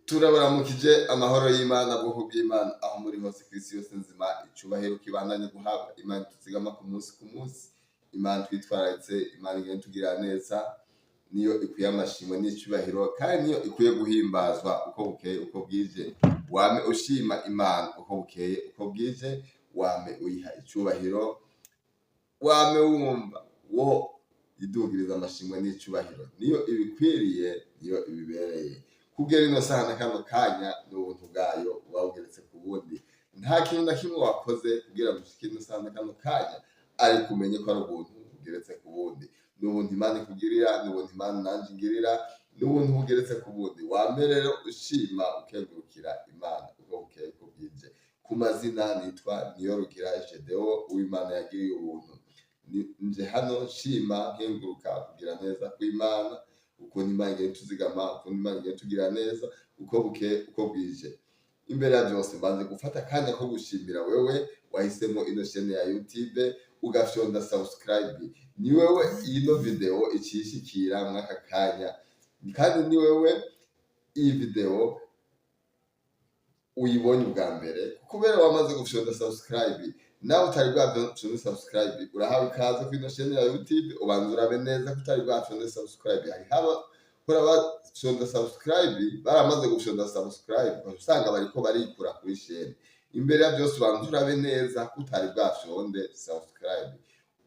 Turabaramukije amahoro y'Imana, bwoko bw'Imana aho muri hose kw'isi yose nzima. Icubahiro kibandanye guhabwa Imana tuzigama ku munsi ku munsi, Imana twitwararitse, Imana igenda itugirira neza, niyo ikwiye amashimwe n'icubahiro, kandi niyo ikwiye guhimbazwa uko bukeye uko bwije. Wame ushima Imana uko bukeye uko bwije, wame uyiha icubahiro, wame wumva wo idugiriza amashimwe n'icubahiro, niyo ibikwiriye, niyo ibibereye. Kugera ino saha na kano kanya ni ubuntu bwayo buba bugeretse ku bundi. Nta kintu na kimwe wakoze kugira ngo ushike ino saha na kano kanya, ariko umenye ko ari ubuntu bugeretse ku bundi. Ni ubuntu Imana ikugirira, ni ubuntu Imana nanje ingirira, ni ubuntu bugeretse ku bundi. Wame rero ushima ukengurukira Imana uko bukeye uko bwije. Ku mazina nitwa Niyorugira Gedeon, uw'Imana yagiriye ubuntu. Nje hano nshima nkenguruka kugira neza kw'Imana, ukuntu Imana igenda ituzigama, ukuntu Imana igenda itugirira neza uko bukeye uko bwije. Imbere ya byose mbanze gufata akanya ko gushimira wewe wahisemo ino chaîne ya YouTube ugafyonda subscribe. Ni wewe ino video icishikira mw'aka kanya, kandi ni wewe iyi video uyibonye ubwa mbere kubera wamaze gufyonda subscribe. Nawe utari bwafyonde subscribe, urahawe ikaze kuri ino chaîne ya YouTube. Ubanza urabe neza ko utari bwafyonde subscribe. Hari haba hora bafyonda subscribe, baramaze gufyonda subscribe ugaca usanga bariko barikura kuri chaîne. Imbere ya byose ubanza urabe neza ko utari bwafyonde subscribe.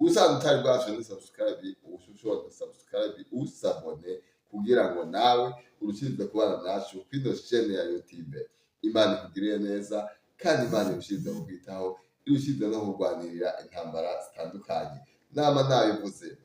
Usanzwe utari bwafyonde subscribe, uba ufyonda subscribe, usabone, kugira ngo nawe urushirize kubana nacu kuri ino chaîne ya YouTube. Imana ikugirire neza, kandi Imana irushirize kukwitaho, irushirize no kurwanirira intambara zitandukanye. Nama nabivuze,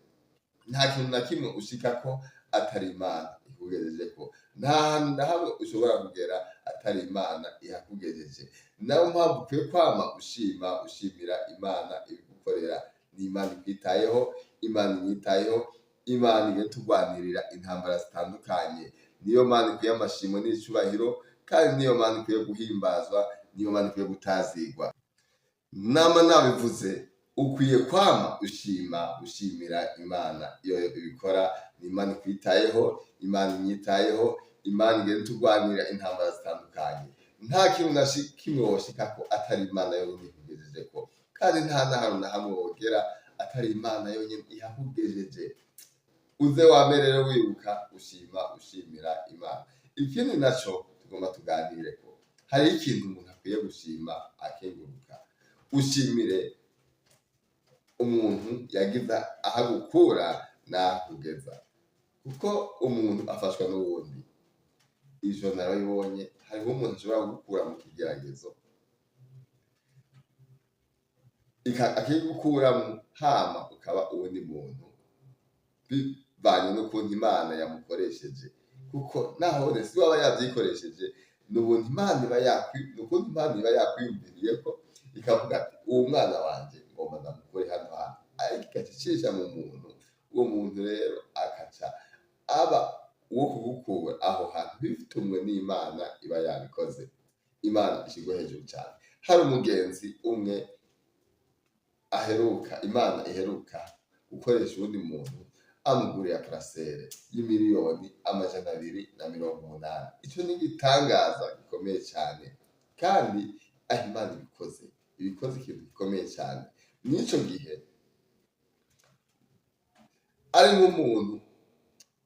nta kintu na kimwe ushikako atari Imana ikugejejeko. Nta hantu na hamwe ushobora kugera atari Imana ihakugejeje. Nayo mpamvu ukwiye kwama ushima, ushimira Imana ibigukorera. Ni Imana ikwitayeho, Imana inyitayeho, Imana igenda itugwanirira intambara zitandukanye. Niyo Mana ikwiye amashimwe n'icubahiro, kandi niyo Mana ikwiye guhimbazwa, niyo Mana ikwiye gutazigwa. Nama nabivuze, ukwiye kwama ushima, ushimira Imana iyo ibikora. Ni Imana ikwitayeho, Imana inyitayeho, Imana igenda itugwanirira intambara zitandukanye. Nta kintu na kimwe woshikako atari Imana yonyene ikugejejeko, kandi nta n'ahantu na hamwe wogera atari Imana yonyene ihakugejeje. Uze wame rero wibuka ushima, ushimira Imana. Ikindi naco tugomba tuganireko, hariho ikintu umuntu akwiye gushima akenguruka. Ushimire umuntu yagize ahagukura n'ahakugeza, kuko umuntu afashwa n'uwundi. Ivyo narabibonye. Hariho umuntu ashobora kugukura mu kigeragezo akigukuramwo, hama ukaba uwundi muntu bivanye n'ukuntu Imana yamukoresheje, kuko nahone si we aba yavyikoresheje, ni ubuntu Imana iba yakwi, ni ukuntu Imana iba yakwiyumviriyeko ikavuga ati: "Uwo mwana wanje ngomba ndamukure hano hantu", ariko igaca icisha mu muntu. Uwo muntu rero akaca aba uwo kugukura aho hantu bitumwe n'Imana iba yabikoze. Imana ishirwe hejuru cane. Hari umugenzi umwe aheruka, Imana iheruka gukoresha uwundi muntu, amugurira parcelle y'280,000,000. Ico ni igitangaza gikomeye cane, kandi aho Imana ibikoze, ibikoze ikintu gikomeye cane. Mw'ico gihe ari nk'umuntu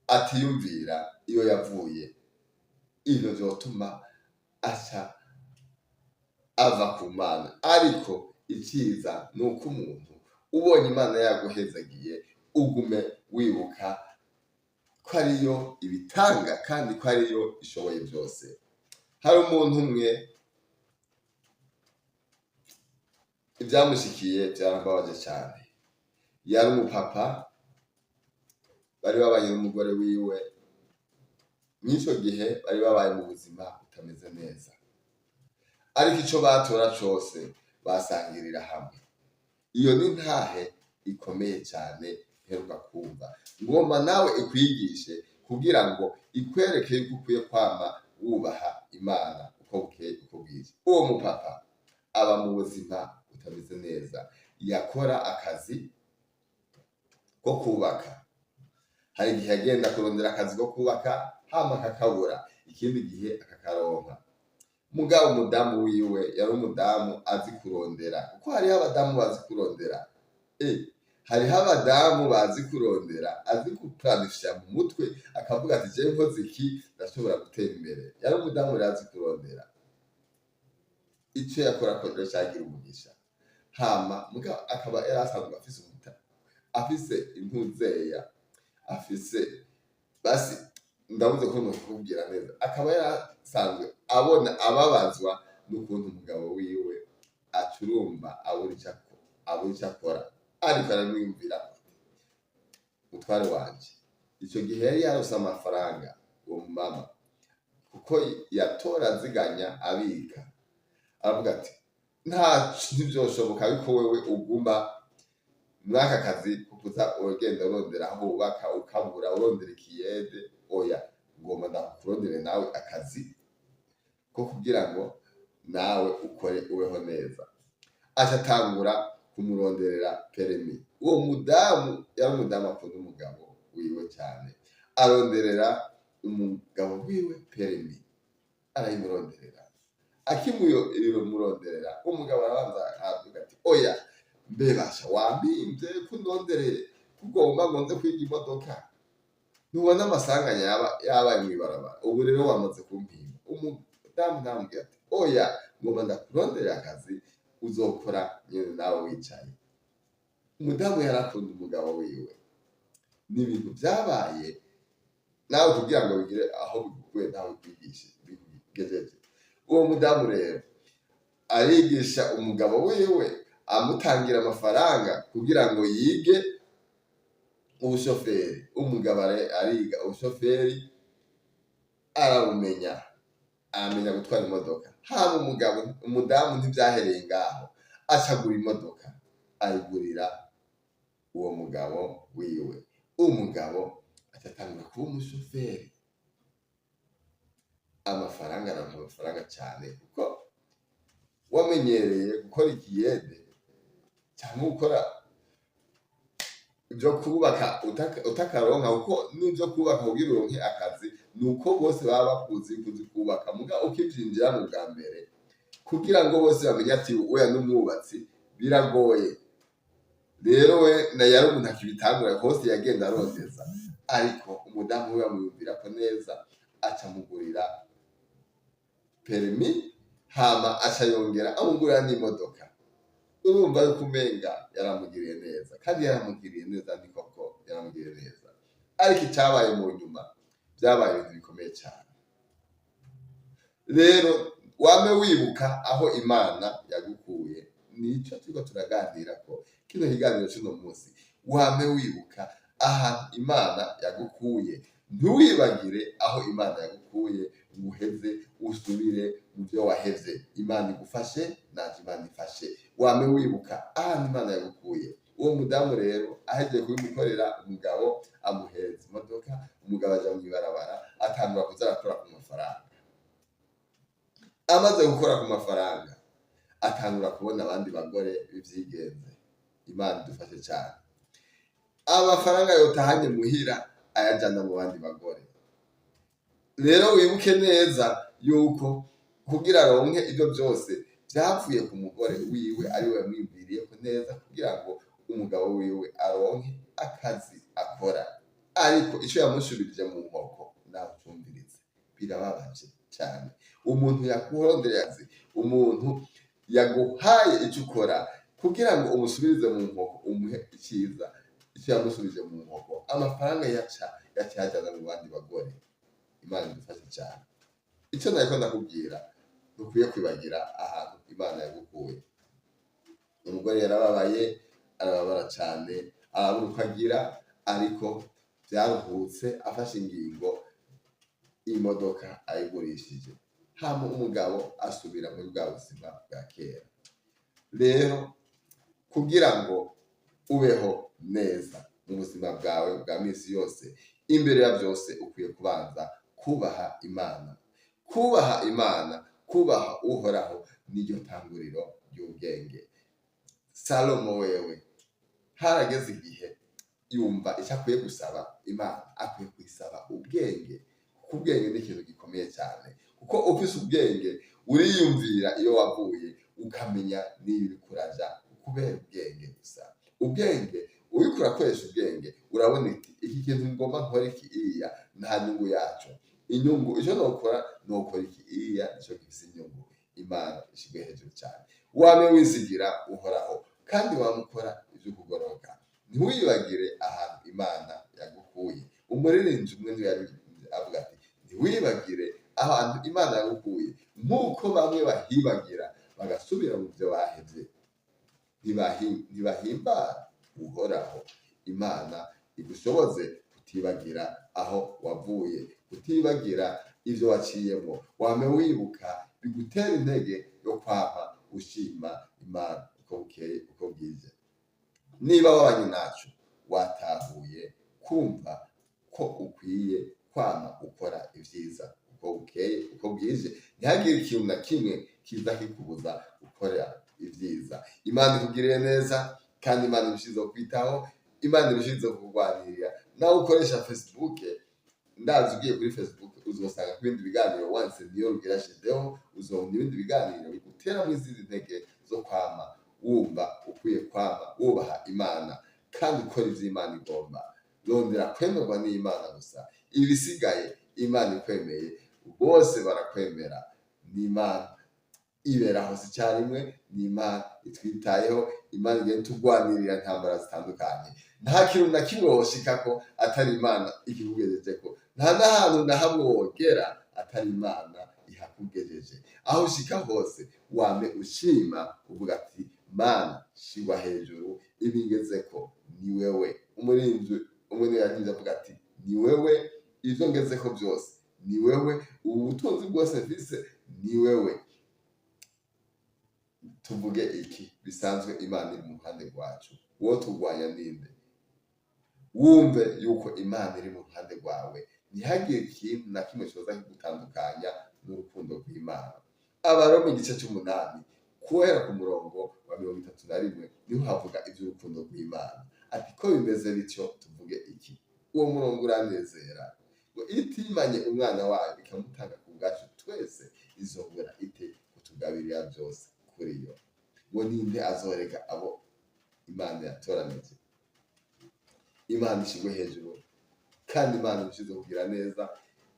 atiyumvira iyo yavuye, ivyo vyotuma aca ava ku Mana. Ariko iciza ni uko umuntu ubonye Imana yaguhezagiye, ugume wibuka ko ariyo ibitanga kandi ko ariyo ishoboye byose. Hari umuntu umwe ibyamushikiye byarambabaje cyane. Yari umupapa, bari babanye n'umugore wiwe. Mw'ico gihe bari babaye mu buzima butameze neza, ariko ico batora cose basangirira hamwe. Iyo ni ntahe ikomeye cyane mperuka kumva. Ngomba nawe ikwigishe kugira ngo ikwereke yuko ukwiye kwama wubaha Imana uko bukeye uko bwije. Uwo mupapa aba mu buzima butameze neza. Yakora akazi ko kubaka. Hari igihe yagenda kurondera akazi ko kubaka, hama akakabura. Ikindi gihe akakaronka. Mugabo umudamu wiwe yari umudamu azi kurondera, kuko hariho abadamu bazi kurondera. Hariho abadamu bazi kurondera, azi guplanifya mu mutwe, akavuga ati: "Jewe nkoze iki ndashobora gutera imbere." Yari umudamu rero azi kurondera. Ico yakora ko rero cagira umugisha. Hama mugabo akaba yari asanzwe afise umuta, afise intuzeya, afise, basi ndabuze ko nokubwira neza, akaba yarasanzwe abona ababazwa n'ukuntu umugabo wiwe acurumba abura ico akora. Ariko aramwiyumvira: "Mutware wanje." Ico gihe yari yarose amafaranga uwo mama, kuko yatora aziganya, abika. Aravuga ati: "Nta, ntivyoshoboka yuko wewe uguma mw'aka kazi ko kuza uragenda urondera aho wubaka ukabura, urondera ikiyede. Oya, ngomba ndakurondere nawe akazi ko kugira ngo nawe ukore ubeho neza." Aca atangura kumuronderera permis. Uwo mudamu yari umudamu akunda umugabo wiwe cyane. Aronderera umugabo wiwe permis, arayimuronderera. Akimuronderera, umugabo arabanza aravuga ati: "Oya, mbebasha wampimvye ko undondereye kugomba ngo nze kwiga imodoka? Ntubona amasanganya yaba yabaye mw'ibarabara? Ubu rero wamaze kumpimba." Umudamu namubwira ati: "Oya, ngomba ndakuronderera akazi uzokora nyene nawe wicaye." Umudamu yarakunda umugabo wiwe. Ni ibintu vyabaye nawe kugira ngo bigire aho bigukuye, nawe kwigishe bigejeje. Uwo mudamu rero arigisha umugabo wiwe, amutangira amafaranga kugira ngo yige ubushoferi. Umugabo ariga ubushoferi, arabumenya, aramenya gutwara imodoka. Haba umugabo, umudamu ntivyahereye ngaho, acagura imodoka, ayigurira uwo mugabo wiwe. Umugabo acatangura kuba umushoferi. Amafaranga, aronka amafaranga cane, kuko wamenyereye gukora ikiyede cyangwa gukora ibyo kubaka utakaronka, kuko n'ibyo kubaka kugira uronke akazi ni uko bose baba bakuzi kuzi kubaka. Muga ukivyinjira mu bwa mbere, kugira ngo bose bamenye ati: "Oya, n'umwubatsi," biragoye. Rero we na yari umuntu akibitangura, hose yagenda arondeza. Ariko umudamu we amwumvira ko neza, aca amugurira permis, hama aca yongera amugurira n'imodoka. Urumva yuko umenga yaramugiriye neza, kandi yaramugiriye neza, ni koko yaramugiriye neza. Ariko icyabaye mu nyuma byabaye ibintu bikomeye cyane. Rero wame wibuka aho Imana yagukuye. Nico turiko turaganira ko kino kiganiro cy'uno munsi. Wame wibuka ahantu Imana yagukuye. Ntiwibagire aho Imana yagukuye ngo uheze usubire mu byo wahevye. Imana igufashe, nanje Imana ifashe. Wame wibuka ahantu Imana yagukuye. Uwo mudamu rero ahejeje kubimukorera, umugabo amuhereza imodoka, umugabo aja mw'ibarabara, atangura kuza arakora ku mafaranga. Amaze gukora ku mafaranga, atangura kubona abandi bagore b'ivyigenze. Imana idufashe cyane. Amafaranga yotahanye muhira ayajana mu bandi bagore. Rero wibuke neza yuko kugira aronke ibyo byose byavuye ku mugore wiwe, ariwe yamwibwiriye ko neza kugira ngo umugabo wiwe aronke akazi akora. Ariko icyo yamushubirije mu nkoko, nawe ucumvirize, birababaje cyane. Umuntu yakurondereye akazi, umuntu yaguhaye icyo ukora, kugira ngo umusubirize mu nkoko, umuhe icyiza, icyo yamusubije mu nkoko, amafaranga yaca yajyana mu bandi bagore. Imana idufashe cyane. Icyo nariko ndakubwira, ntukwiye kwibagira ahantu Imana yagukuye. Umugore yarababaye, arababara cyane, arabura uko agira. Ariko byaruhutse afashe ingingo, imodoka ayigurishije, hama umugabo asubira muri bwa buzima bwa kera. Rero kugira ngo ubeho neza mu buzima bwawe bwa minsi yose, imbere ya byose ukwiye kubanza kubaha Imana. Kubaha Imana, kubaha Uhoraho, niryo tanguriro ry'ubwenge. Salomo wewe harageze igihe yumva icyo akwiye gusaba Imana, akwiye kuyisaba ubwenge, kuko Kuko ubwenge ni ikintu gikomeye cyane, kuko ufise ubwenge uriyumvira iyo wavuye, ukamenya n'iyo uriko uraja, kubera ubwenge gusa. Ubwenge, uriko urakoresha ubwenge, urabona iti iki kintu ngomba nkora iki iya nta nyungu yaco. Inyungu icyo nokora, nokora iki iya nico gifise inyungu. Imana ishigwe hejuru cyane. Wame wizigira Uhoraho kandi wamukora ibyo kugororoka, ntiwibagire ahantu Imana yagukuye. Umuririmbyi umwe niwe yaririmbye avuga ati: "Ntiwibagire ahantu Imana yagukuye, nk'uko bamwe bahibagira bagasubira mu byo bahevye, ntibahimbara Uhoraho." Imana igushoboze kutibagira aho wavuye, kutibagira ibyo waciyemo. Wame wibuka, bigutera intege yo kwama ushima Imana uko bukeye uko bwije. Niba wabanye nacu, watahuye kumva ko ukwiye kwama ukora ibyiza uko bukeye uko bwije. Ntihagire ikintu na kimwe kiza kikubuza gukora ibyiza. Imana ikugirire neza kandi Imana ibishizeho kwitaho, Imana ibishizeho kurwanirira. Nawe ukoresha Facebook, ndazi ugiye kuri Facebook uzosanga ku bindi biganiro wanditse Niyo Rugira Gedeon, uzobona ibindi biganiro biguteramo izindi ntege zo kwama wumva ukwiye kwama wubaha Imana kandi ukora ivyo Imana igomba. Rondera kwemerwa n'Imana gusa, ibisigaye Imana ikwemeye bose barakwemera. Ni Imana ibera hose icyarimwe, ni Imana itwitayeho, Imana igenda itugwanirira intambara zitandukanye. Nta kintu na kimwe woshikako atari Imana ikikugejejeko, nta n'ahantu na hamwe wogera atari Imana ihakugejeje. Aho ushika hose wame ushima, uvuga ati: "Mana, shigwa hejuru, ibingezeko ni wewe." Umuririmbyi umwe niwe yaririmbye avuga ati: "Ni wewe, ibyo ngezeko byose ni wewe, ubu butunzi bwose mfise ni wewe." Tuvuge iki bisanzwe? Imana iri mu ruhande rwacu, uwo turwanya ninde? Wumve yuko Imana iri mu ruhande rwawe, ntihagire ikintu na kimwe kiza kigutandukanya n'urukundo rw'Imana. Abaroma igice c'umunani guhera ku murongo wa 31 niho havuga iby'urukundo rw'Imana, ati: "Ko bimeze bityo, tuvuge iki?" Uwo murongo uranezera, ngo itimanye umwana wayo ikamutanga ku bwacu twese, izobura ite kutugabirira byose kuri yo? Ngo ninde azorega abo Imana yatoranije? Imana ishigwe hejuru kandi Imana ibishize kugira neza,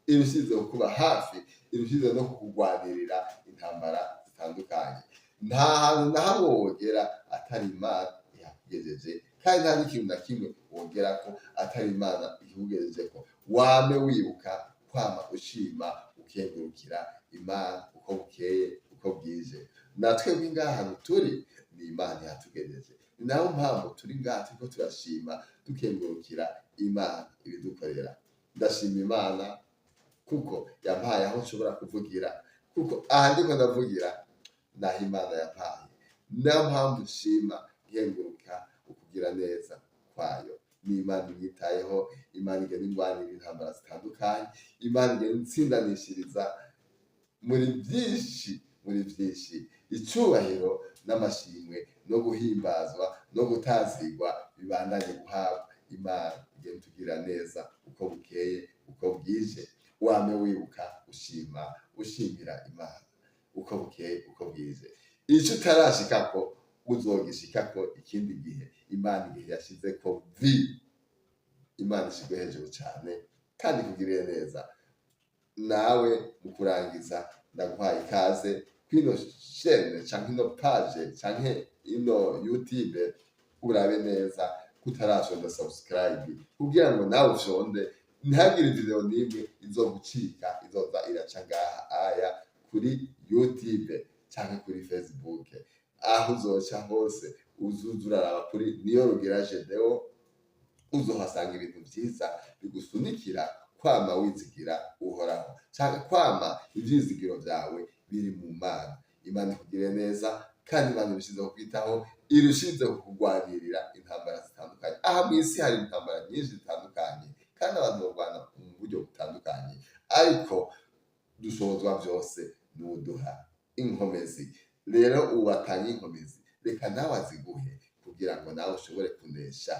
ibishize kuba hafi, ibishize no kukugwanirira intambara zitandukanye. Nta hantu na hamwe wogera atari Imana ihakugejeje, kandi nta n'ikintu na kimwe wogera ko atari Imana ikikugejeje ko. Wame wibuka kwama ushima, ukengurukira Imana uko bukeye uko bwije. Natwe ngaha hantu turi ni Imana ihatugejeje, ni nayo mpamvu turi ngaha turiko turashima, dukengurukira Imana ibidukorera. Ndashima Imana kuko yampaye aho nshobora kuvugira, kuko aha ndiko ndavugira naho Imana yampaye. Niyo mpamvu nshima, nkenguruka ukugira neza kwayo. Ni Imana inyitayeho, Imana igenda ingwanira intambara zitandukanye, Imana igenda itsindanishiriza muri byinshi, muri byinshi. Icyubahiro n'amashimwe no guhimbazwa no gutazigwa bibandanye guhabwa Imana igenda itugirira neza uko bukeye uko bwije. Wame wibuka ushima, ushimira Imana uko bukeye uko bwije. Icyo utarashikako uzogishikako ikindi gihe, Imana igihe yashizeko vi. Imana ishigwe hejuru cyane kandi ikugirire neza. Nawe mu kurangiza, ndaguhaye ikaze kwino chaîne canke ino page canke ino YouTube. Urabe neza kutarashonda subscribe kugira ngo nawe ufyonde, ntihagire video n'imwe izogucika izoza iraca ngaha aya kuri YouTube canke kuri Facebook. Aho uzoca hose uzuza uraraba kuri Niyo Rugira Gedeon, uzohasanga ibintu vyiza bigusunikira kwama wizigira Uhoraho canke kwama ivyizigiro vyawe biri mu Mana. Imana ikugirire neza kandi Imana irushizeho kwitaho, irushizeho kugwanirira intambara zitandukanye. Aha mw'isi hari intambara nyinshi zitandukanye kandi abantu barwana mu buryo butandukanye, ariko dushobozwa byose n'uduha inkomezi. Rero ubu atanga inkomezi, reka nawe aziguhe kugira ngo nawe ushobore kunesha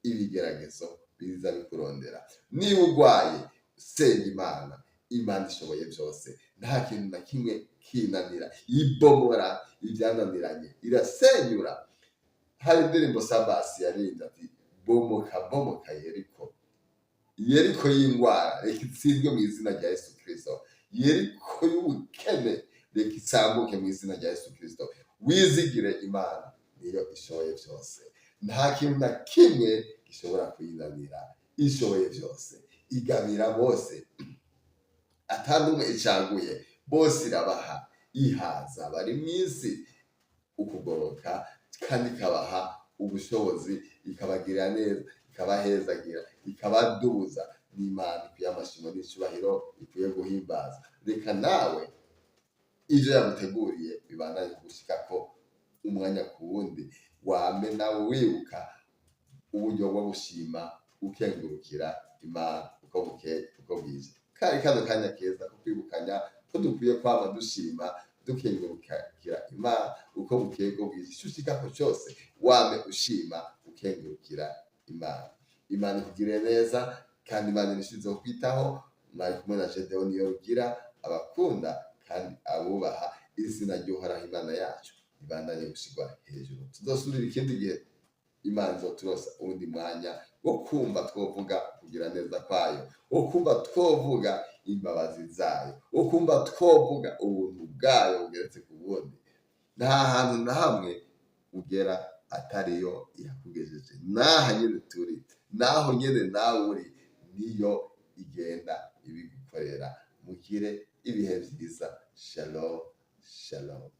ibigeragezo biza bikurondera. Niba urwaye, senga Imana. Imana ishoboye byose, nta kintu na kimwe kinanira. Ibomora ibyananiranye, irasenyura. Hari indirimbo Sabasi yaririmbye ati: "Bomoka, bomoka Yeriko, Yeriko y'indwara reka itsindwe mu izina rya Yesu Kirisito, Yeriko y'ubukene reka isambuke mu izina rya Yesu Kirisito." Wizigire Imana, niyo ishoboye byose, nta kintu na kimwe gishobora kuyinanira. Ishoboye byose, igabira bose ata n'umwe icaguye, bose irabaha, ihaza bari mu isi ukugoroka, kandi ikabaha ubushobozi, ikabagirira neza, ikabahezagira, ikabaduza. N'Imana ikwiye amashimo n'icyubahiro, ikwiye guhimbaza. Reka nawe ivyo yaguteguriye bibandanye kugushikako umwanya ku wundi. Wame nawe wibuka uburyo bwo gushima, ukengurukira Imana uko bukeye uko bwije. Kari kano kanya keza ko kwibukanya ko dukwiye kwama dushima, dukengurukira Imana uko bukeye uko bwije. Ico ushikako cose wame ushima, ukengurukira Imana. Imana ikugirire neza kandi Imana irushizeho kwitaho. Mwari kumwe na Gedeon Niyorugira, abakunda kandi abubaha. Izina ry'Uhoraho Imana yacu ribandanye gushirwa hejuru. Tuzosubira ikindi gihe, Imana izoturosa uwundi mwanya wo kumva twovuga kugira neza kwayo, wo kumva twovuga imbabazi zayo, wo kumva twovuga ubuntu bwayo bugeretse ku bundi. Nta hantu na hamwe ugera atariyo yakugejeje. N'aha nyene turi, naho nyene nawe uri, niyo igenda ibigukorera. Mugire ibihe vyiza. Shalom, shalom.